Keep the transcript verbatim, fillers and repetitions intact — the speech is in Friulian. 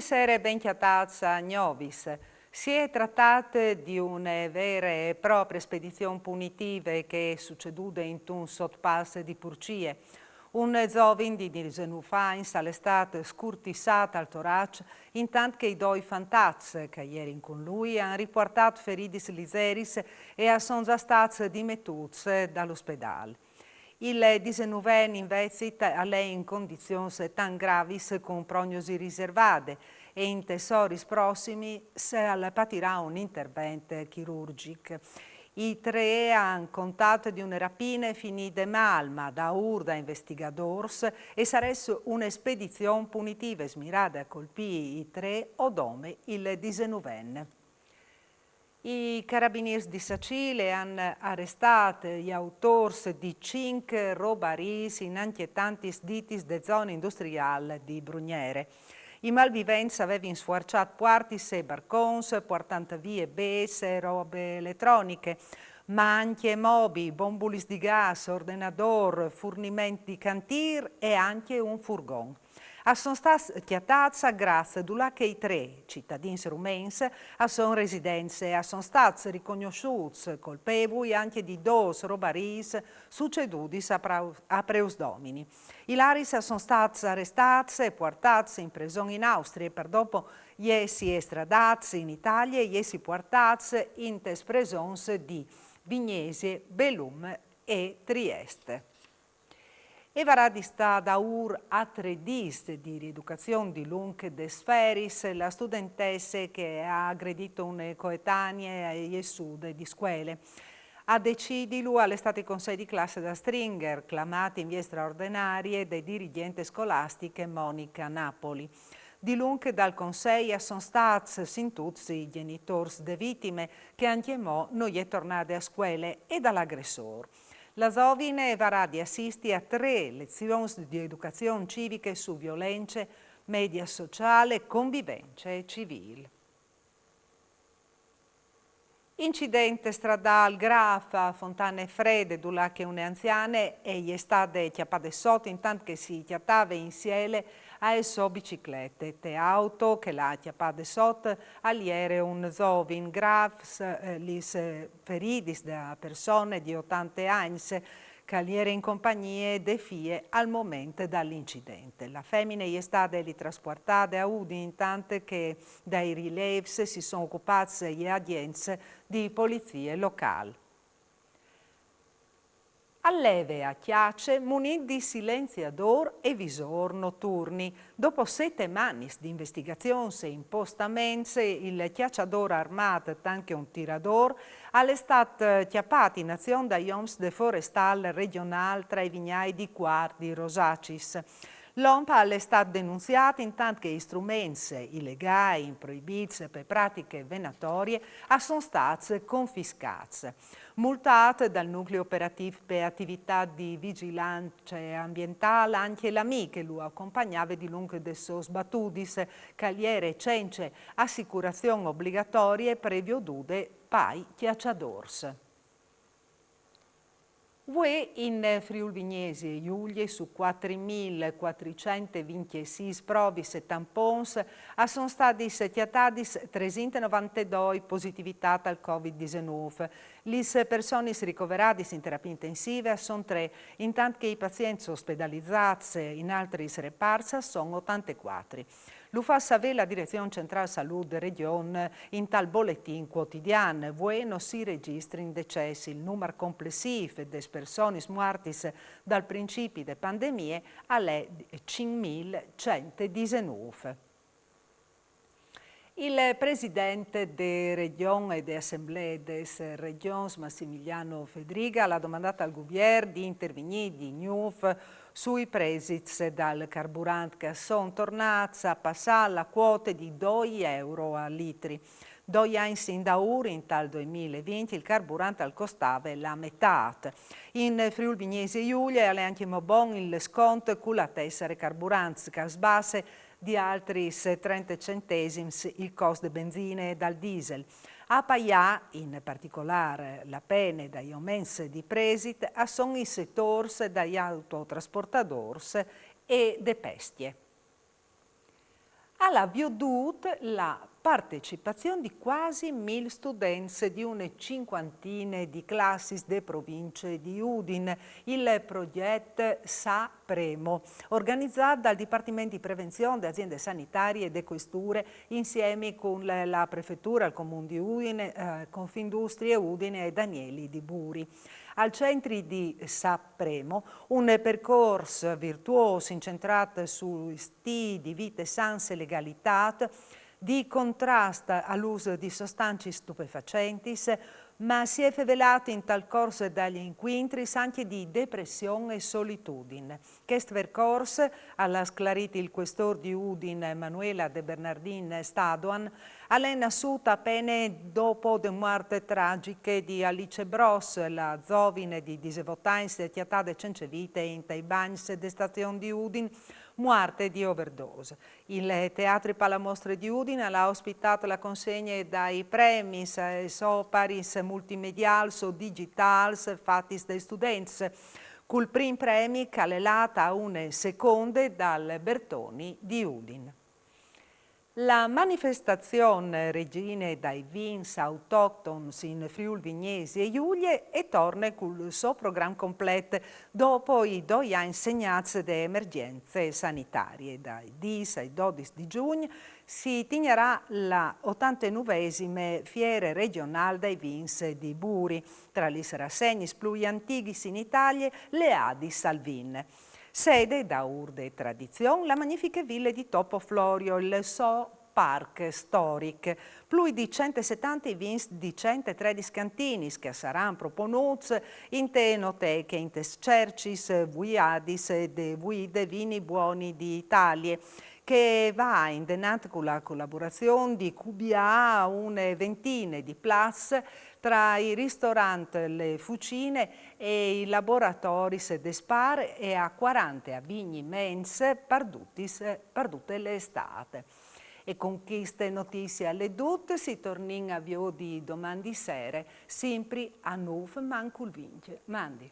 Sere, ben cjatâts a Gnovis. Si è tratât di une vere e proprie spedizion punitive che e je sucedude intun sotpass di Purcie. Un zovin di disenûf agns al è stât scurtissât al toraç, intant che i doi fantats che a jerin cun lui a àn ripuartât feridis lizeris e a son za stâts dimetûts dal uspedâl. Il disenûven invezit al è in condizions tant gravis cun prognosi riservade e intes oris prossimis al patirà un intervent chirurgjic. I trê a àn contât di une rapine finide mâl, ma daûr dai investigadôrs e sarès une spedizion punitive smirade a colpî i trê o dome il disenûven. I carabinîrs di Sacile a àn arestât i autôrs di cinc robarîs in ancje tantis ditis de zone industriâl di Brugnere. I malvivents a vevin sfuarçât puartis e barcons, puartant vie bêçs e robe eletroniche, ma ancje mobii, bombulis di gas, ordenadôr, furniment di cantîr e ancje un furgon. A son stâts cjatâts a Graz, dulà che i trê citadins rumens a son residents e a son stâts ricognossûts colpevui ancje di dôs robarîs sucedudis a Preusdomini. I laris a son stâts arestâts e puartâts in preson in Austrie par dopo jessi estradâts in Italie e jessi puartâts intes presons di Vignesie, Bellume e Trieste. E varà di stâ daûr a trê dîs di rieducazion dilunc des feriis la studentesse che e à agredît une coetanie jessude di scuele. A decidilu al è stât il consei di classe dal Stringer, clamât in vie straordinarie de dirigjente scolastiche Monica Napoli. Dilunc dal consei a son stâts sintûts i gjenitôrs de vitime, che ancjemò no je tornade a scuele, e dal agressôr. La zovine e varà di assisti a trê lezions di educazion civiche su violence, media sociâl, convivence civîl. Incident stradâl grâf a Fontane Frede, dulà che une anziane e je stade cjapade sot intant che si cjatave insiele ae sô biciclete. Te auto che le à cjapade sot al jere un zovin. Grâfs, eh, lis, eh, feridis, da persone di otante agns, che al jere in compagnie de fie al moment dal incident. La femine e je stade li traspuartade a Udin, intant che dai rilêfs si son ocupâts i agjents di polizie locâl. Al leve a cjace munît di silenziadôr e visôr noturni. Dopo setemanis di investigazions e impostaments, il cjaçadôr armât tant che un tiradôr al è stât cjapât in azion dai oms de forestâl regjonâl tra i vignâi di Cuart di Rosacis. L'om al è stât denunziât intant che i struments ilegâi proibîts pe pratiche venatorie a son stâts confiscâts. Multât dal nucli operatîf pe ativitât di vigjilance ambientâl ancje l'amì che lu acompagnave dilunc des sôs batudis, che al jere cence assicurazion obligatorie previodude pai cjaçadôrs. Vuê in Friûl Vignesie Julie su cuatri mil cuatricent e vincjesîs provis e tampons a son stadis cjatadis tresinte e novantedoi positivitât al Covid disenûf. Lis personis ricoveradis in terapie intensive a son trê, intant che i pazients ospedalizâts in altris reparts a son otantecuatri. Lu fâs savê la Direzion Centrâl Salût de Regjon intal boletin cuotidian. Vuê no si regjistrin decès. Il numar complessîf des personis muartis dal principi de pandemie al è cinc mil cent e disenûf. Il president de Regjon e de Assemblee des Regjons, Massimiliano Fedriga, al à domandât al guvier di intervignî di gnûf sui presits dal carburant, che a son tornâts a passâ la cuote di doi euro al litri. Doi agns indaûr, intal doi mil e vincj, il carburant al costave la metât. In Friûl Vignesie Julie al è ancjemò bon il scont cu la tessare carburants, che al sbasse di altris trente centesims il cost de benzine e dal diesel. A paiâ, in particolâr, la pene dai auments di presit a son i setôrs dai autotrasportadôrs e de pescje. Al à viodût la partecipazion di cuasi mil students di une cincuantine di classis de provincie di Udin, il progjet Sa Premo, organizât dal Dipartiment di Prevenzion de Aziende Sanitarie e de Cuesture insiemi cun la, la Prefeture, il Comun di Udin, eh, Confindustrie Udin e Danieli di Buri. Al centri di Sa Premo, un percors virtuôs incentrât su stîl di vite sans e legalitât, di contrast al ûs di sostancis stupefacentis, ma si è fevelât intal cors dai incuintris ancje di depression e solitudin. Chest percors, al à sclarît il cuestôr di Udin Manuela De Bernardin Stadoan, al è nassût a pene dopo de muart tragjiche di Alice Bros, la zovine di disevot agns cjatade cence vite intai bagns de stazion di Udin, muarte di overdose. Il Teatri Palamostre di Udin al à ospitât la consegne dai premis aes oparis multimediâls o digitâls fatis dai students, cul prin premi che al è lât a une seconde dal Bertoni di Udin. La manifestazion Regine dai vins autoctons in Friûl Vignesie Julie e torne cul so program complet dopo i doi agns segnâts de emergjence sanitarie. Dai dîs ai dodis di Jugn si tignarà la otantenuvesime Fiere Regjonâl dai Vins di Buri. Tra lis rassegnis plui antighis in Italie, le Adis al Vin. Sede, daûr de tradizion, la magnifiche vile di Topo Florio, il so parc storic. Plui di cent e setante vins di cent e tredis cantinis che a saran proponûts inte enoteche, intes cercis vuiadis de vuide Vini Buoni di Italie, che va indenant cu la colaborazion di Q B A une ventine di plats tra i ristorants, le fucine e i laboratoris de spar e a cuarante avigniments par dutis, par dute la estât. E cun cheste notizie al è dut, si tornìn a viodi doman di sere, simpri a nûf mancul vincj. Mandi.